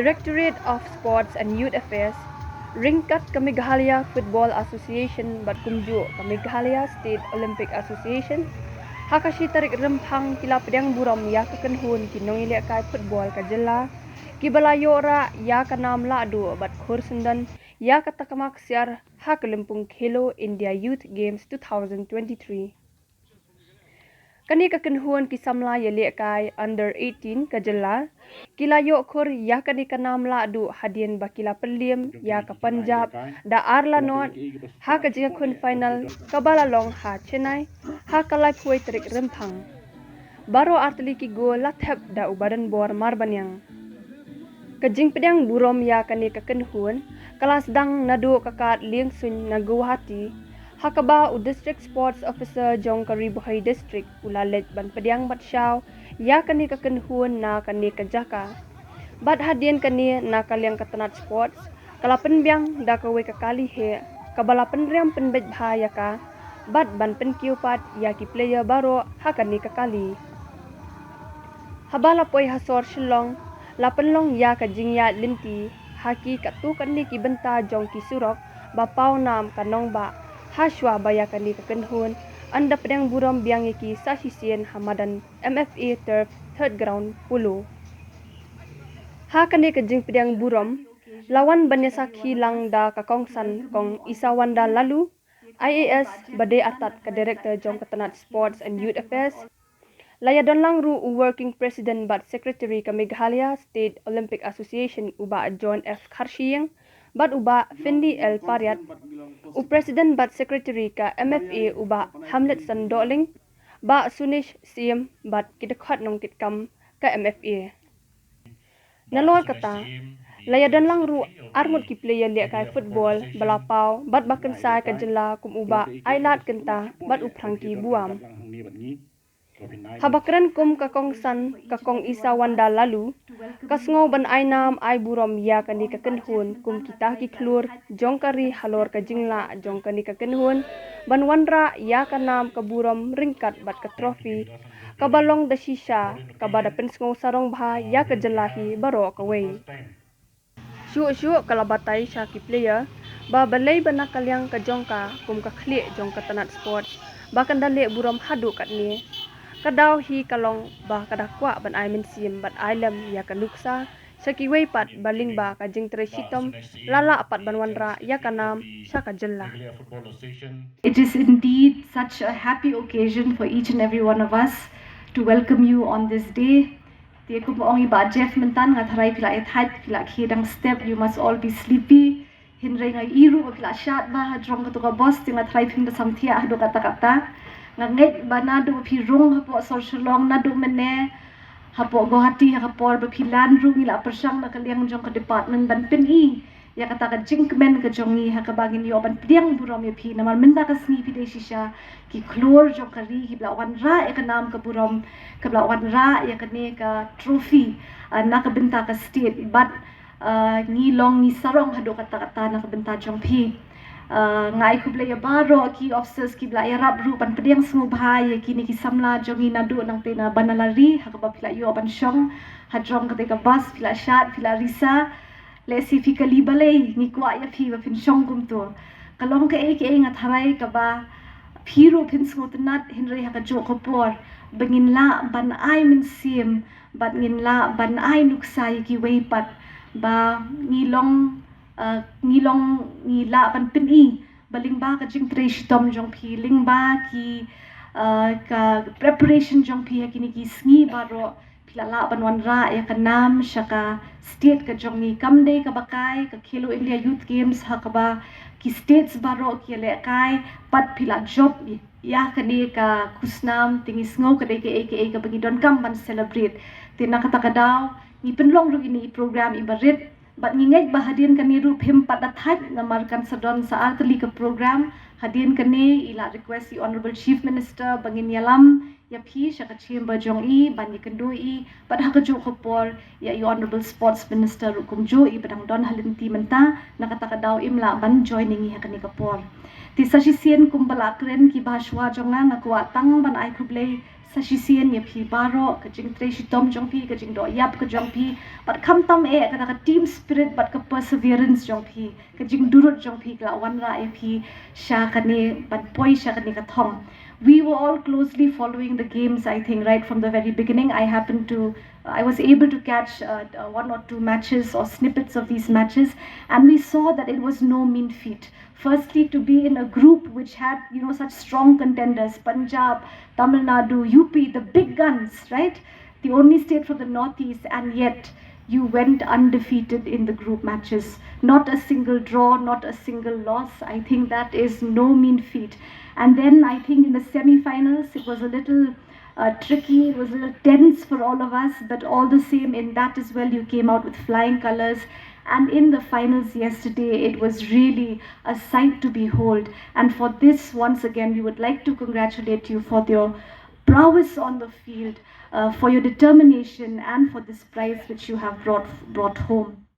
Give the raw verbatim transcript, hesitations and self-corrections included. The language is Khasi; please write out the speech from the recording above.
Directorate of Sports and Youth Affairs, ryngkat ka Meghalaya Football Association bad kumjuh ka Meghalaya State Olympic Association, ha ka shi tarik Rymphang ki la pdiang burom ïa ka kynhun ki nongïalehkai football ka jylla, kiba la ïoh rah ïa ka nam lahduh bad khur syndon ïa ka takma ksiar ha ka lympung Khelo India Youth Games two thousand twenty-three. Kane ka kynhun ki samla ïalehkai under eighteen ka jylla, ki la ïoh khur ïa kane ka nam lahduh hadien ba ki la pynliem ïa ka Punjab da ar la nod ha ka jingïakhun final kaba la long ha Chennai ha ka laiphew tarik Rymphang. Baroh artylli ki gol la thep da u Badenbor Marbaniang. Ka jingpdiang burom ïa kane ka kynhun ka la sdang naduh ka kad liengsuiñ na Guwahati, ha kaba u District Sports Officer jong ka Ri Bhoi District u la leit ban pdiang bad shaw ïa kane ka kynhun na kane ka jaka. Bad hadien kane na ka liang ka tnat sports ka la pynbiang da kawei ka kali heh kaba la pynriam pynbeit bha ïa ka bad ban pynkiew pat ïa ki player baroh ha kane ka kali. Haba la poi ha sor Shillong, la pynlong ïa ka jingïaid lynti ha ki katto katne ki bynta jong ki surok ba paw nam ka nongbah, ha shuwa ba ïa kane ka kynhun yn da pdiang burom biang ïa ki sa shisien ha madan M F A Turf, Third Ground, Polo. Ha kane ka jingpdiang burom la wan ban ïasakhi lang da ka kongsan Kong Isawanda Laloo, I A S, ba dei artat ka Director jong ka tnat Sports and Youth Affairs. La ïadon lang ruh u Working President bad Secretary ka Meghalaya State Olympic Association, u Bah John F Kharshiing, bad u Bah Findi L Pariat, u President bad Secretary ka M F A, u Bah Hamletson Dohling, Bah Sunish Syiem bad ki dkhot nongkitkam ka M F A. Nalor kata, la ïadon lang ruh arngut ki player lehkai football ba la paw bad ba kynsai ka jylla, kum u Bah Ailad Kynta bad u Frankie Buam. Haba kren kum ka kongsan ka Kong Isawanda Laloo, ka sngew ban ai nam ai burom ïa kane ka kynhun kum kita ki khlur jong ka ri halor ka jinglah jong kane ka kynhun ban wanrah ïa ka nam ka burom ryngkat bad ka trophy kaba long da shisha, kaba da pynsngew sarong bha ïa ka jylla hi baroh kawei. Shuh shuh ka la batai sha ki player ba balei ba na ka liang ka jong ka kum ka khlieh jong ka tnat sports ba kan da leh burom haduh katne, ka daw hi ka long ba ka da kwah ban ai mynsiem bad ai lem ïa ka nuksa sha kiwei pat, ba lyngba ka jingtrei shitom la lah pat ban wanrah ïa ka nam sha ka jylla. It is indeed such a happy occasion for each and every one of us to welcome you on this day. Te kum ong i Bah Jeff mynta, nga tharai phi la ithait, phi la khie dang step, you must all be sleepy. Hynrei nga ïohi ruh ba phi la shad bha hajrong kato ka bos, te nga tharai phim da samthiah haduh katta katta. Nga ngeit ba naduh ba phi rung hapoh sor Shillong, naduh mynne hapoh Guwahati, ha ka por ba phi lan ruh ngi la pyrshang na ka liang jong ka department ban pyni ïa kata ka jingkmen ka jong ngi, ha kaba ngin ïoh ban pdiang burom ïa phi, namar mynta ka sngi phi dei shisha ki khlur jong ka ri kiba la wanrah ïa ka nam ka burom, kiba la wanrah ïa kane ka trophy, ah, na ka bynta ka state, bad, ah, ngi long ngi sarong haduh katta katta na ka bynta jong phi. Ah, nga ai khublei ïa baroh ki officers kiba la ïarap ruh ban pdiang sngewbha ïa kine ki samla jong ngi naduh nangta na Banalari, ha kaba phi la ïoh ban shong hajrong katei ka bos, phi la shad, phi la risa. Lehse phi kylli balei ngi kwah ïa phi ba phin shong kumto. Ka long kaei kaei nga tharai kaba phi ruh phin sngewtynnat, hynrei ha kajuh ka por ba ngin lah ban ai mynsiem bad ngin lah ban ai nuksa ïa kiwei pat ba ngi long, ah, ngi long ngi lah ban pyni ba lyngba ka jingtrei shitom jong phi, lyngba ki, ah, ka preparation jong phi ha kine ki sngi baroh, phi la lah ban wanrah ïa ka nam sha ka state ka jong ngi. Kam dei kaba kai ka Khelo India Youth Games ha kaba ki states baroh ki ïalehkai, pat phi la jop ïa kane ka khusnam, te ngi sngew ka dei kaei kaei kaba ngi donkam ban celebrate. Te na kata ka daw ngi pynlong ruh ine i program iba rit. Bad ngi ngeit ba hadien kane ruh phim pat da thait, namar kan sa don sa artylli ka program. Hadien kane i la request i Honourable Chief Minister ba ngin ïalam ïa phi sha ka chamber jong i ban ïakynduh ïa i, bad ha kajuh ka por ïa i Honourable Sports Minister ruh kumjuh, iba dang don ha lynti mynta, na kata ka daw im lah ban join ïa ngi ha kane ka por. Te sa shisien kumba la kren ki bahashwa jong nga, nga kwah tang ban ai khublei Sa shisien ïa phi baroh, ka jingtrei shitom jong phi, ka jingdoh ïap ka jong phi, bad khamtam eh kata ka team spirit bad ka perseverance jong phi, ka jingdurut jong phi ka la wanrah ïa phi sha kane ban poi sha kane ka thong. We were all closely following the games, I think, right from the very beginning. I happened to, I was able to catch uh, uh, one or two matches or snippets of these matches, and we saw that it was no mean feat. Firstly, to be in a group which had, you know, such strong contenders, Punjab, Tamil Nadu, U P, the big guns, right? The only state from the Northeast, and yet you went undefeated in the group matches. Not a single draw, not a single loss. I think that is no mean feat. And then I think in the semi-finals, it was a little uh, tricky. It was a little tense for all of us, but all the same, in that as well, you came out with flying colors. And in the finals yesterday, it was really a sight to behold. And for this, once again, we would like to congratulate you for your prowess on the field, uh, for your determination, and for this prize which you have brought brought home.